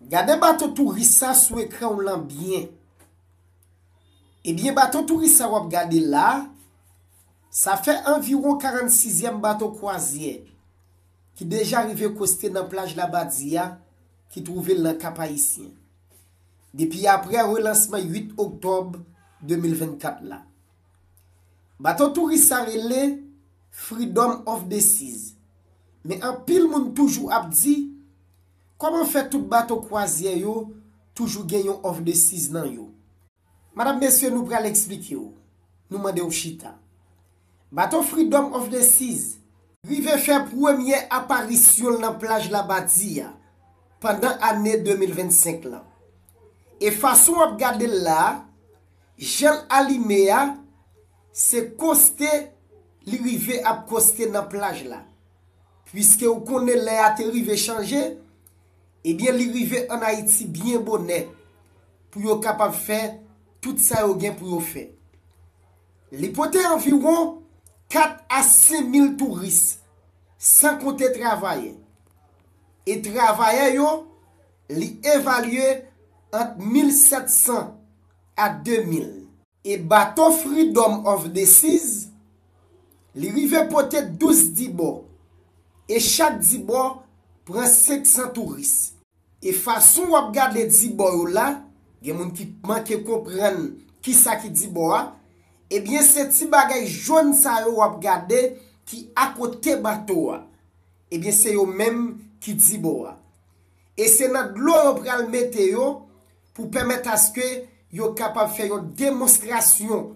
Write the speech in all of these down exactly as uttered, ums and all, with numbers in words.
Gade bato touris sa sou ekran w lan byen. Ebyen, bato touris sa w ap gade la, sa fè anviwon karannsizyèm bato kwazyè ki deja rive koste nan plaj Labadi a, ki twouve l nan Kap Ayisyen, depi aprè relansman uit oktòb de mil vennkat la. Bato touris sa rele Freedom of the Seas. Men anpil moun toujou ap di, kòman fè tout bato kwazyè yo toujou gen yon of the seas nan yo? Madanm, mesye, nou pral eksplike w. Nou mande w chita. Bato Freedom of the Seas rive fè premyè aparisyon l nan plaj Labadi a pandan ane de mil vennsenk lan. E fason w ap gade l la a, jan l alime a, se koste li rive ap koste nan plaj la. Piske ou konnen lè a te rive chanje, ebyen, li rive ann Ayiti byen bonè pou yo kapab fè tout sa yo gen pou yo fè. Li pote anviwon kat a senk mil touris, san konte travayè. E travayè yo, li evalye ant mil sèt san a de mil. E bato Freedom of the Seas, li rive pote douz dibò. E chak dibò pran senk san touris. E fason w ap gade dibò yo la, gen moun ki manke konprann kisa ki dibò a, ebyen, se ti bagay jòn sa yo w ap gade ki akote bato a. Ebyen, se yo menm ki dibò a. E se nan dlo yo pral mete yo pou pèmèt aske yo kapab fè yon demonstrasyon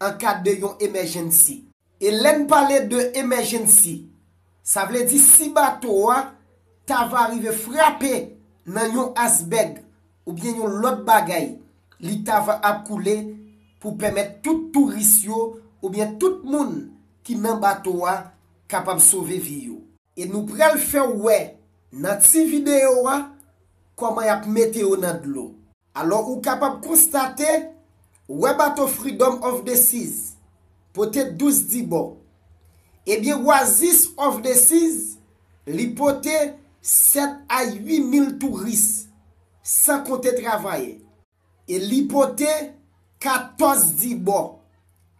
an ka de yon emergency. E lè n pale de emergency, sa vle di si bato a ta va rive frape nan yon asbèg oubyen yon lòt bagay, li ta va ap koule pou pèmèt tout touris yo oubyen tout moun ki nan bato a kapab sove vi yo. E nou pral fè w wè nan ti videyo a kòman y ap mete yo nan dlo. Alò, ou kapab konstate, wè bato Freedom of the Seas pote douz dibò. Ebyen, Oasis of the Seas, li pote sèt a uit mil touris, san konte travayè. E li pote katòz dibò.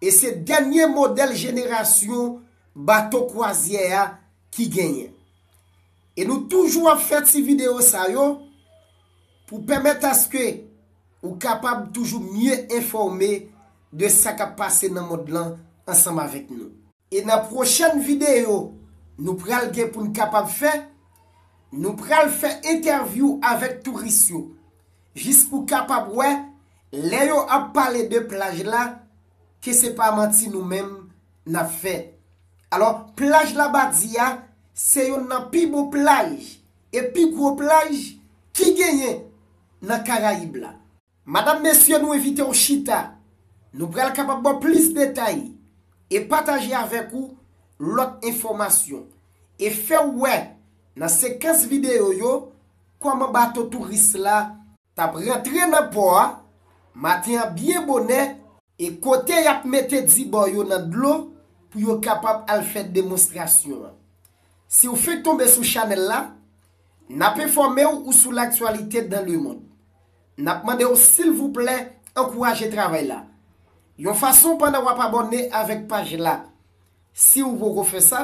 E se dènye modèl jenerasyon bato kwazyè a ki genyen. E nou toujou ap fè ti videyo sa yo pou pèmèt aske ou kapab toujou mye enfòme de sa k ap pase nan mond lan ansanm avèk nou. E nan pwochèn videyo nou pral gen pou n kapab fè, nou pral fè entèvyou avèk touris yo, jis pou kapab wè, lè yo ap pale de plaj la, ke se pa manti nou menm n ap fè. Alò, plaj Labadi a, se youn nan pi bon plaj e pi gwo plaj ki genyen nan Karayib la. Madanm, mesye, nou envite w chita. Nou pral kapab ba w plis detay e pataje avèk ou lòt enfòmasyon. E fè w wè nan sekans videyo yo kòman bato touris la t ap rantre nan pò a maten an byen bonè e kote y ap mete dibò yo nan dlo pou yo kapab al fè demonstrasyon an. Si w fenk tonbe sou chanèl la, n ap enfòme w ou sou laktyalite dans le monde. N ap mande w silvouplè ankouraje travay la. Yon fason pandan w ap abòne avèk paj la. Si w poko fè sa,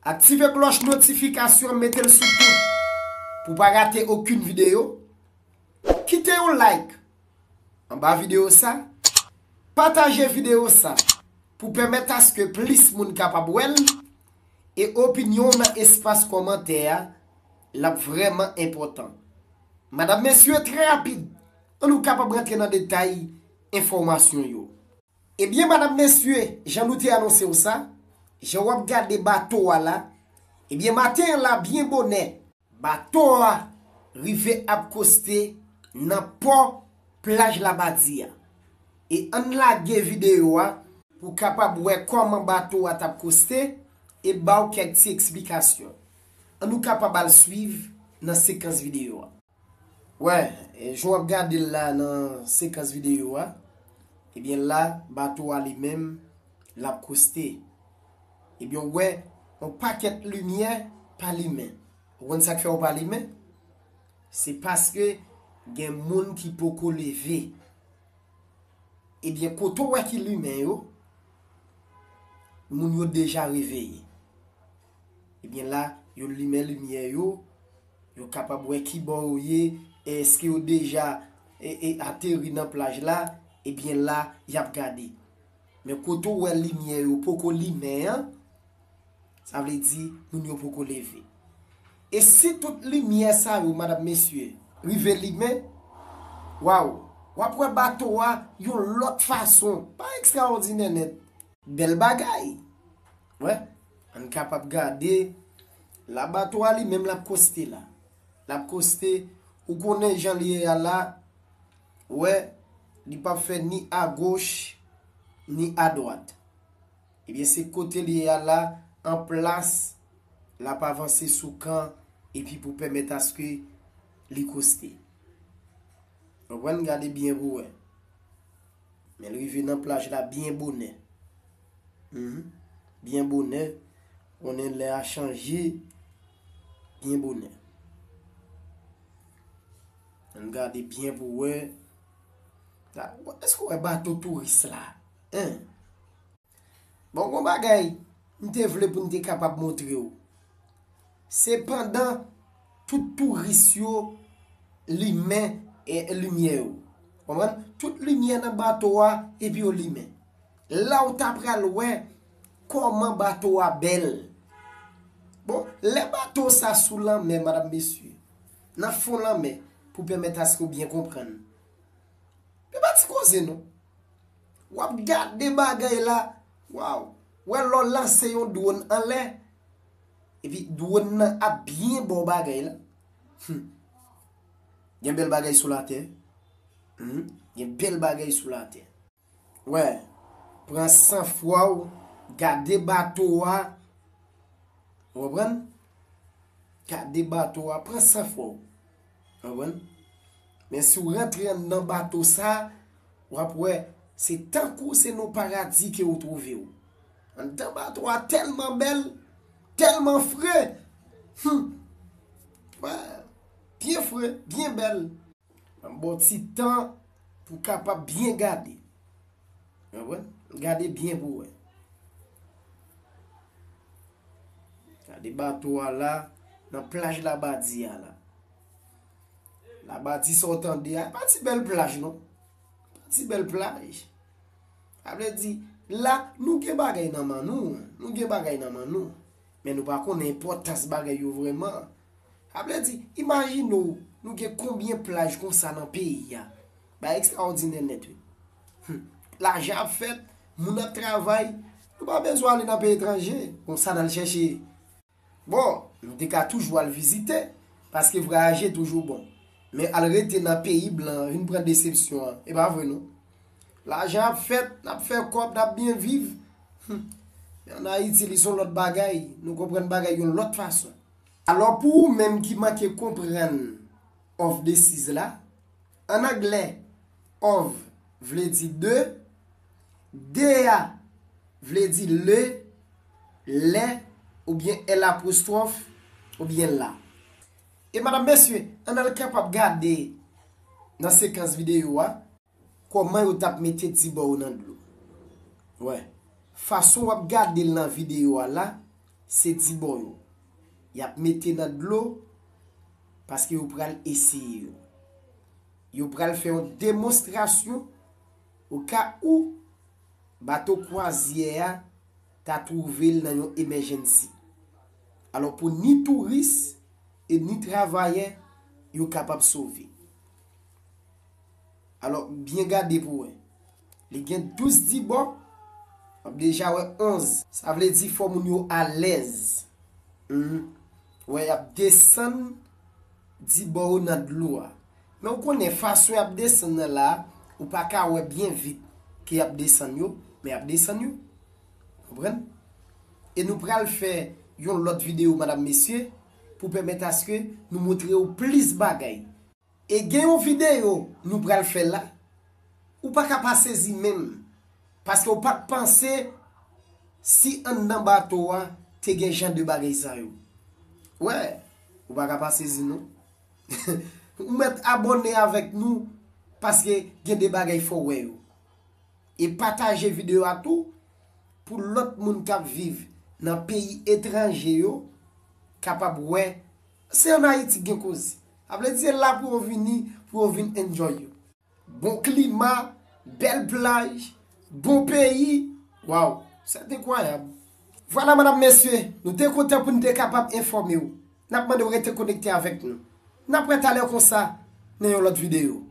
aktive klòch notifikasyon an, mete l sou tout pou w pa rate okenn videyo. Kite yon like anba videyo sa, pataje videyo sa pou pèmèt aske plis moun kapab wè l, e opinyon w nan espas kòmantè a, l ap vrèman enpòtan. Madanm, mesye, trè rapid, ann nou kapab rantre nan detay enfòmasyon yo. Ebyen, madanm, mesye, jan nou te anonse w sa, jan w ap gade bato a la, ebyen, maten an la, byen bonè, bato a rive ap koste nan pò plaj Labadi a. E ann lage videyo a pou w kapab wè kòman bato a t ap koste e ba w kèk ti eksplikasyon. Ann nou kapab al swiv nan sekans videyo a. Wè, e, jan w ap gade l la nan sekans videyo a, ebyen la, bato a li menm, l ap koste. Ebyen, w wè, yon pakèt limyè pa limen. Ou konn sa k fè yo pa limen? Se paske gen moun ki poko leve. Ebyen, kote w wè ki limen yo, moun yo deja reveye. Ebyen, la, yo limen limyè yo, yo kapab wè ki bò yo ye, èske yo deja e, e, ateri nan plaj la, ebyen, la, y ap gade. Men kote w wè limyè yo poko limen an, sa vle di moun yo poko leve. E si tout limyè sa yo, madanm, mesye, rive limen, waw, w ap wè bato a yon lòt fason. Pa ekstraòdinè nèt. Bèl bagay. Wè, ann kapab gade. La bato a li menm l ap koste la. L ap koste, ou konnen jan li ye a la, wè, li p ap fè ni agoch, ni adwat. Ebyen, se kote li ye a la, an plas, l ap avanse sou kan, epi pou pèmèt aske li koste. Konprann? Gade byen pou wè. Men l rive nan plaj la byen bonè. Mhm. Byen bonè. Konnen lè a chanje. Byen bonè. Ann gade byen pou wè. La, èske w wè bato touris la? Hein? Bon, gon bagay m te vle pou m te kapab montre w. Se pandan tout touris yo limen, e, limyè yo. Konprann? Tout limyè nan bato a, epi yo limen. La w ta pral wè kòman bato a bèl. Bon, lè bato sa sou lanmè, madanm, mesye, nan fon lanmè, pou pèmèt aske w byen konprann. Men pa ti koze non. W ap gade bagay la. Waw. Wè lè w lanse yon dwòn anlè. Epi dwòn nan ap byen ba w bagay la. Hmm. Gen bèl bagay sou latè. Hmm. Gen bèl bagay sou latè. Wè. Pran san fwa w. Gade bato a. Ou konprann? Gade bato a, pran san fwa w. Konprann? Men si w rantre anndan bato sa, w ap wè, se tankou se nan paradi ke w twouve w. Anndan bato a tèlman bèl, tèlman fre. Hum. Wè, byen fre, byen bèl. Ban m ba w ti tan pou w kapab byen gade. Konprann? Gade byen pou w wè. Gade bato a la, nan plaj Labadi a la. Labadi sa w tande a, pa ti bèl plaj non. Pa ti bèl plaj. Sa vle di, la, nou gen bagay nan men nou, nou gen bagay nan men nou. Men nou pa konnen enpòtans bagay yo vrèman. Sa vle di, imajine w, nou gen konbyen plaj konsa nan peyi a. Bagay ekstraòdinè nèt, wi. Hum. Lajan ap fèt, moun ap travay, nou pa bezwen ale nan peyi etranje. Konsa n al chèche. Bon, nou te ka toujou al vizite, paske vwayaje toujou bon. Men al rete nan peyi blan, vin pran desepsyon an. E pa vre, non. Lajan ap fèt, n ap fè kòb, n ap byen viv. Hum. Men ann Ayiti, li se yon lòt bagay. Nou konprann bagay yon lòt fason. Alò, pou ou menm ki manke konprann of de siz la, an anglè, of vle di de, de a vle di le, lè, oubyen L apostwòf, oubyen la. E madanm, mesye, ann al kapab gade nan sekans videyo a, kòman yo t ap mete dibò yo nan dlo. Wè, fason w ap gade l nan videyo a la, se dibò yo. Y ap mete nan dlo, paske yo pral eseye yo. Yo pral fè yon demonstrasyon, o ka ou bato kwazyè a ta twouve l nan yon emèjensi. Alò, pou ni touris e ni travayè, yo kapab sove. Alò, byen gade pou wè. Li gen douz dibò, w ap deja wè onz. Sa vle di fò moun yo alèz. Mhm. Wè, y ap desann dibò yo nan dlo a. Men ou konnen fason y ap desann nan la, ou pa ka wè byen vit ke y ap desann yo, men y ap desann yo. Konprann? E nou pral fè yon lòt videyo, madanm, mesye, pou pèmèt aske nou montre w plis bagay. E gen yon videyo nou pral fè la, ou pa ka pa sezi menm, paske ou pa t panse si anndan bato a te gen jan de bagay sa yo. Wè, ou pa ka pa sezi non. Ou mèt abòne avèk nou, paske gen de bagay fò w wè yo. E pataje videyo a tou pou lòt moun k ap viv nan peyi etranje yo kapab wè se ann Ayiti k gen koze. Sa vle di se la pou yo vini, pou yo vin enjoy yo. Bon klima, bèl plaj, bon peyi. Waw, c'est incroyable. Vwala, medam, mesye, nou te kontan pou nou te kapab enfòme w. N ap mande w rete konekte avèk nou. N ap wè talè konsa nan yon lòt videyo.